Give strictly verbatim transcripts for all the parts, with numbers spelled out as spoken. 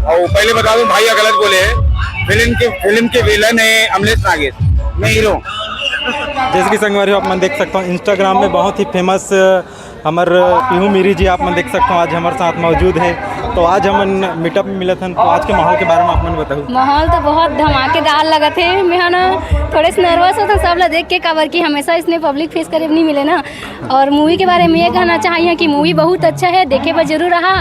और पहले बता दूं, भैया गलत बोले हैं। फिल्म के फिल्म के विलन है अमलेश नागेश, मैं हीरो। जैसे कि संगवारी हो, आप मन देख सकते हो, इंस्टाग्राम में बहुत ही फेमस हमर पीहू मीरी जी, आप मन देख सकते हो, आज हमारे साथ मौजूद है। तो आज हमन मीटअप में मिलत हन, तो आज के माहौल के बारे में आप मन बताओ। माहौल तो बहुत धमाकेदार लगत है। मैं ह ना थोड़े से नर्वस होता सब ला देख के, काबर कि हमेशा इसने पब्लिक फेस करे नहीं मिले ना। और मूवी के बारे में ये कहना चाहिए कि मूवी बहुत अच्छा है, देखे बर जरूर रहा।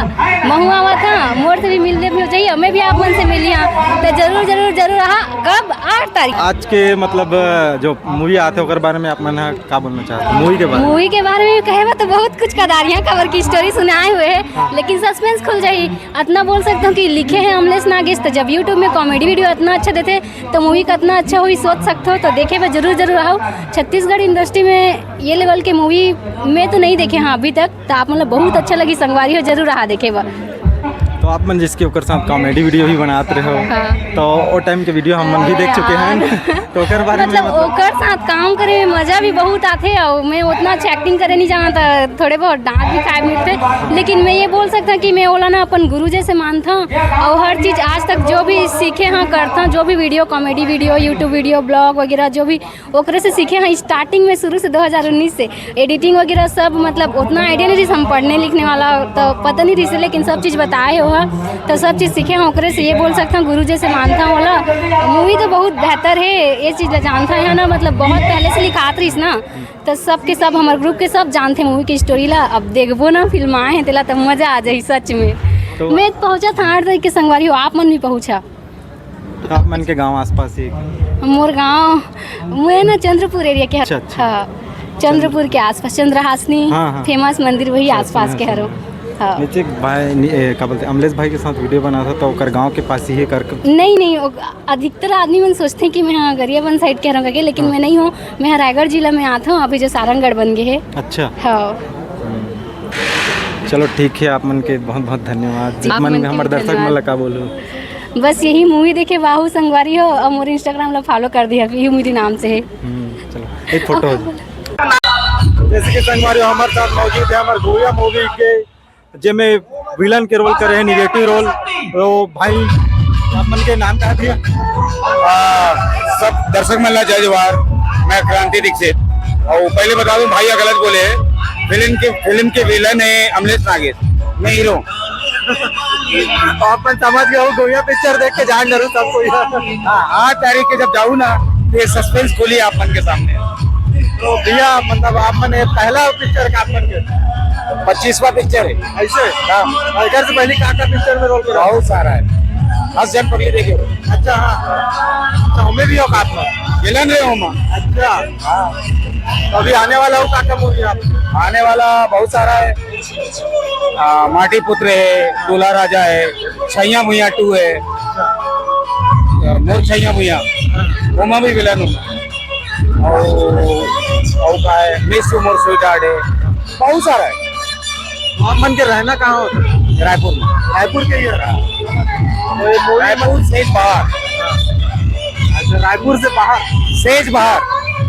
महू आवत हा, मोर से भी मिलने भी हो जाइए, मैं भी आप मन से मिली हाँ, तो जरूर जरूर जरूर रहा। कब? आठ तारीख। आज के मतलब जो मूवी आते ओकर बारे में आप मन ह का बोलना चाहते हो मूवी के बारे में? मूवी के बारे में कहे बर तो बहुत कुछ कदारियाँ, काबर की स्टोरी सुनाए हुए है, लेकिन सस्पेंस खुल जाही। इतना बोल सकता हूँ कि लिखे हैं अमलेश नागेश, तो जब यूट्यूब में कॉमेडी वीडियो इतना अच्छा देते तो मूवी कितना अच्छा हुई सोच सकते हो। तो देखे बर जरूर जरूर आओ। छत्तीसगढ़ इंडस्ट्री में ये लेवल के मूवी मैं तो नहीं देखे हाँ अभी तक, तो आप मतलब बहुत अच्छा लगी संगवारी हो, जरूर रहा देखे बर। तो आप मन जिसके ओकर साथ कॉमेडी वीडियो भी बनात रहे हो, हाँ। तो वो टाइम के वीडियो हम मन भी देख चुके हैं। हाँ। तो ओकर बारे में मतलब मतलब ओकर साथ काम करे में मजा भी बहुत आथे, और मैं उतना अच्छा एक्टिंग करे नहीं जाना था, थोड़े बहुत डांट भी खाए मिलते, लेकिन मैं ये बोल सकता कि मैं ओला ना अपन गुरु जैसे मानता हूँ। और हर चीज आज तक जो भी सीखे हाँ करता हूँ, जो भी video, comedy video, YouTube video, blog वगैरह जो भी ओकरे से सीखे हैं। स्टार्टिंग में शुरू से दो हज़ार उन्नीस से एडिटिंग वगैरह सब, मतलब उतना आइडिया नहीं रही हम पढ़ने लिखने वाला, तो पता नहीं रही से, लेकिन सब चीज़ बताए हो। तो सब चीज़ सीखे हैं ओकरे से, ये बोल सकता हूँ गुरु जैसे मानता हूँ वाला। मूवी तो बहुत बेहतर है, ये चीज़ ला जानता है ना, मतलब बहुत पहले से लिखात रहीस ना, तो सबके सब हमारे ग्रुप के सब जानते मूवी की स्टोरी ला। अब देखबो ना, फिल्म आए हैं तेला, तब मजा आ जाही सच में। तो मैं पहुँचा था आठ तारीख के संगवारी हो, आप मन भी पहुँचा। तो आप मन के गांव आसपास ही? मोर गांव, मैं ना चंद्रपुर एरिया के हर-, अच्छा, अच्छा। हाँ, चंद्रपुर के आसपास, चंद्रहासनी हाँ, हाँ। फेमस मंदिर, वही अच्छा, आसपास के हरो। हाँ। नीचे भाई नि-, ए, का बोलते हैं, अमलेश भाई के साथ वीडियो बना था, तो ओकर गांव के पास ही है करके। नहीं नहीं, ओ, अधिकतर आदमी मन सोचते हैं कि मैं हाँ गरियाबंद साइड के हरों करके, लेकिन हाँ। मैं नहीं हूँ। मैं हाँ रायगढ़ जिला में आता हूँ, अभी जो सारंगढ़ बन गए है। अच्छा। हाँ। हम्म। चलो ठीक है, आप मन के बहुत बहुत धन्यवाद। आप मन के हमारे दर्शक मन ला का बोलू? बस यही मूवी देखे बाहू संगवारी हो, और मोर इंस्टाग्राम ला फॉलो कर दिया यही मेरी नाम से है। हम्म, चलो एक फोटो हो जाए। जैसे कि संगवारी हो, हमारे साथ मौजूद है हमारे भूया मूवी के, जेमे विलन के रोल करे हैं, निगेटिव रोल। तो भाई, आप मन के नाम का है भैया? आ, सब दर्शक मन ला जय जोहार। मैं क्रांति दीक्षित। और पहले बता दूं, भैया गलत बोले हैं। फिल्म के फिल्म के विलन है अमलेश नागेश, मैं हीरो। तो आप मन समझ गए हो, गोया पिक्चर देख के जान जरूर सबको। हाँ, आठ तारीख के जब जाऊ ना, तो ये सस्पेंस खुली आप मन के सामने। तो भैया, मतलब आप मन ये पहला पिक्चर का आप मन के? पच्चीसवाँ पिक्चर है। ऐसे? हाँ। और इधर से पहले कहाँ का पिक्चर में रोल करा? बहुत सारा है, दस जन पकड़ी देखे। अच्छा, हाँ। अच्छा, हमें भी औकात में। विलन रहे हो माँ। अच्छा। हाँ। तो अभी आने वाला हो का का मूवी आप? आने वाला बहुत सारा है। आ, माटी पुत्र है, दूल्हा राजा है, छैया भुइया टू है, और मोर छैया भुइया, ओमा भी विलन हूँ। और, और का है, मिस यू मोर स्वीटहार्ट है, बहुत सारा है। आप मन के रहना कहाँ होता है? रायपुर में। रायपुर के ही है? तो ये मूवी रायपुर से बाहर। अच्छा, रायपुर से बाहर। सेज बाहर।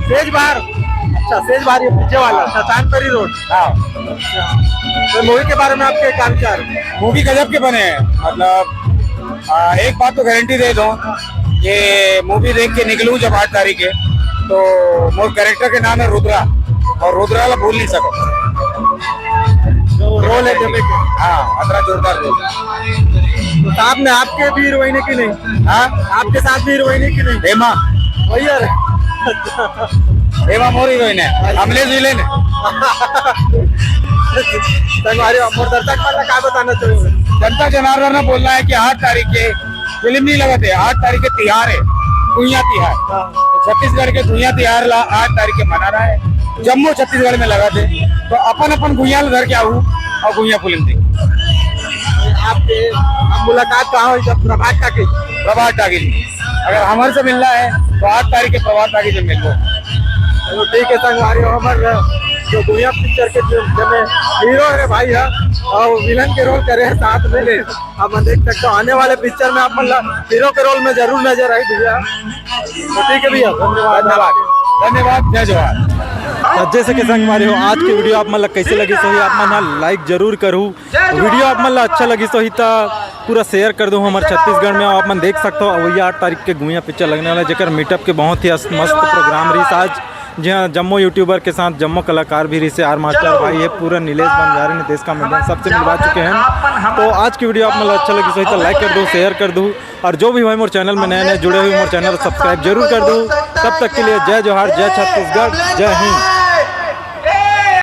सेज बाहर। अच्छा, सेज बाहर, ये पीछे वाला, अच्छा, चांदपरी रोड। हाँ। अच्छा। तो मूवी के बारे में आपके क्या विचार? मूवी गजब के बने हैं, मतलब, आ, एक बात तो गारंटी दे दो कि मूवी देख के निकलूँ जब आठ तारीख के, तो मोर कैरेक्टर के नाम है रुद्रा, और रुद्रा ला भूल नहीं सको। जो रोल है जमे के। हाँ, अतरा जोरदार रोल। तो साथ में आपके भी हीरोइन है कि नहीं? हाँ? आपके साथ भी हीरोइन है कि नहीं? हेमा। वही यार। हेमा मोर हीरोइन है, अमलेश विलेन है। संगवारी, मोर दर्शक मन ला का बताना चाहोगे? जनता जनार्दन ने बोलना है कि आठ तारीख के फिल्म नहीं लगत है, आठ तारीख के तिहार है, भुइयां तिहार। हाँ। छत्तीसगढ़ के भुइयां तिहार ला आठ तारीख के मनाना है, जम्मो छत्तीसगढ़ में लगत है, तो अपन अपन भुइयां ला धर के आहू और भुइयां फिल्म देखू। आपके, आप मुलाकात कहाँ हुई जब? प्रभात टाकीज। प्रभात टाकीज। अगर हमारे से मिलना है तो आठ तारीख के प्रभात टाकीज में मिलबो। चलो ठीक है संगवारी, हमर जो भुइयां पिक्चर के जो, जेमे हीरो है भाई है और विलन के रोल करे हैं साथ में। आप मन देख सकते हो, आने वाले पिक्चर में आप मन ला हीरो के रोल में जरूर नजर आई भैया। तो ठीक है भैया, धन्यवाद। धन्यवाद, धन्यवाद, जय जोहार। तो जैसे कि संगवारी हो, आज के वीडियो आप मन ला कैसे लगिस होही, आप मन हा लाइक जरूर करहू। वीडियो आप मन ला अच्छा लगिस होही त पूरा शेयर कर दो। हमर छत्तीसगढ़ में आप मन देख सकते हो, वही आठ तारीख के गुइया पिक्चर लगने वाला है, जेकर मीटअप के बहुत ही अस-, मस्त प्रोग्राम रही आज। जी हाँ, जम्मो यूट्यूबर के साथ जम्मो कलाकार भी रही से, आर मास्टर भाई है, पूरा नीलेश बंजारी, नितेश का मेडन सबसे मिलवा चुके हैं। तो आज की वीडियो आप मन ला अच्छा लगिस होही त लाइक कर दो, शेयर कर दो, और जो भी भाई मोर चैनल में नए नए जुड़े हुए, मोर चैनल सब्सक्राइब जरूर कर दो। तब तक के लिए जय जोहार, जय छत्तीसगढ़, जय हिंद।